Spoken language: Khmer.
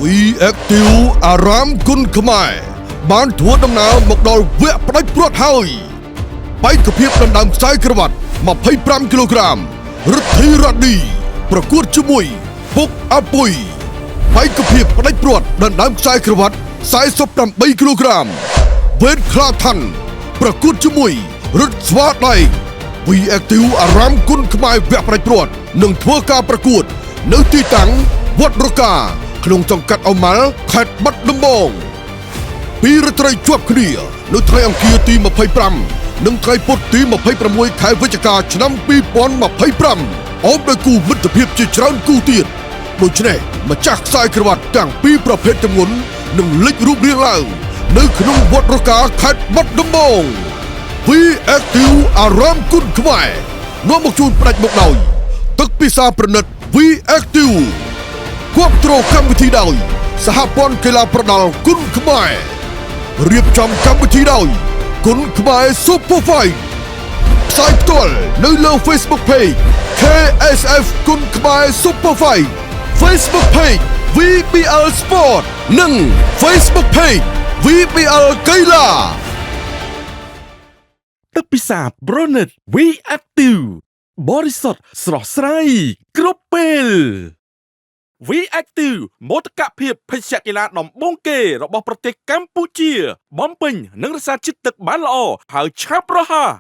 We Active អារ៉ាមគុនខ្មែរបានធ្វើដំណើរមកដល់វគ្គផ្ដាច់ព្រាត់ហើយបេក្ខភាពដណ្ដើមខ្សែក្រវ៉ាត់25គីឡូក្រាមរិទ្ធីរ៉ាឌីប្រកួតជាមួយពុកអាពុយបេក្ខភាពផ្ដាច់ព្រាត់ដណ្ដើមខ្សែក្រវ៉ាត់48គីឡូក្រាមវេនខ្លាថាន់ប្រកួតជាមួយរិទ្ធស្វាដៃ We Active អារ៉ាមគុនខ្មែរវគ្គផ្ដាច់ព្រាត់នឹងធ្វើការប្រកួត នៅទីតាំងវត្តរកាក្នុងសង្កាត់អម៉ាល់ខេត្តបាត់ដំបងពីរត្រីជាប់គ្នានៅថ្ងៃអង្គារទី25និងថ្ងៃពុធទី26ខែវិច្ឆិកាឆ្នាំ2025អមដោយគូមិត្តភាពជាច្រើនគូទៀតដូច្នេះម្ចាស់ខ្សែក្រវ៉ាត់ទាំងពីរប្រភេទទម្ងន់នឹងលេចរូបរាងឡើងនៅក្នុងវត្តរកាខេត្តបាត់ដំបង We Active អារម្មណ៍គុណខ្មែរនាំមកជូនផ្ដាច់មុខដោយទឹកពិសាប្រណិត We Active គាំទ្រកម្មវិធីដោយសហព័ន្ធកីឡាប្រដាល់គុនខ្មែររៀបចំកម្មវិធីដោយគុនខ្មែរ Super Fight ផ្សាយផ្ទាល់នៅលើ Facebook Page KSF គុនខ្មែរ Super Fight, Facebook Page VBL Sport និង Facebook Page VBL កីឡា ទឹកពិសាប្រូណិត V Active បរិសុទ្ធស្រស់ស្រាយគ្រប់ពេល V Active មោទកភាពភេសជ្ជៈកីឡាដំបូងគេរបស់ប្រទេសកម្ពុជា បំពេញនិងរក្សាជាតិទឹកបានល្អហើយឆាប់រហ័ស។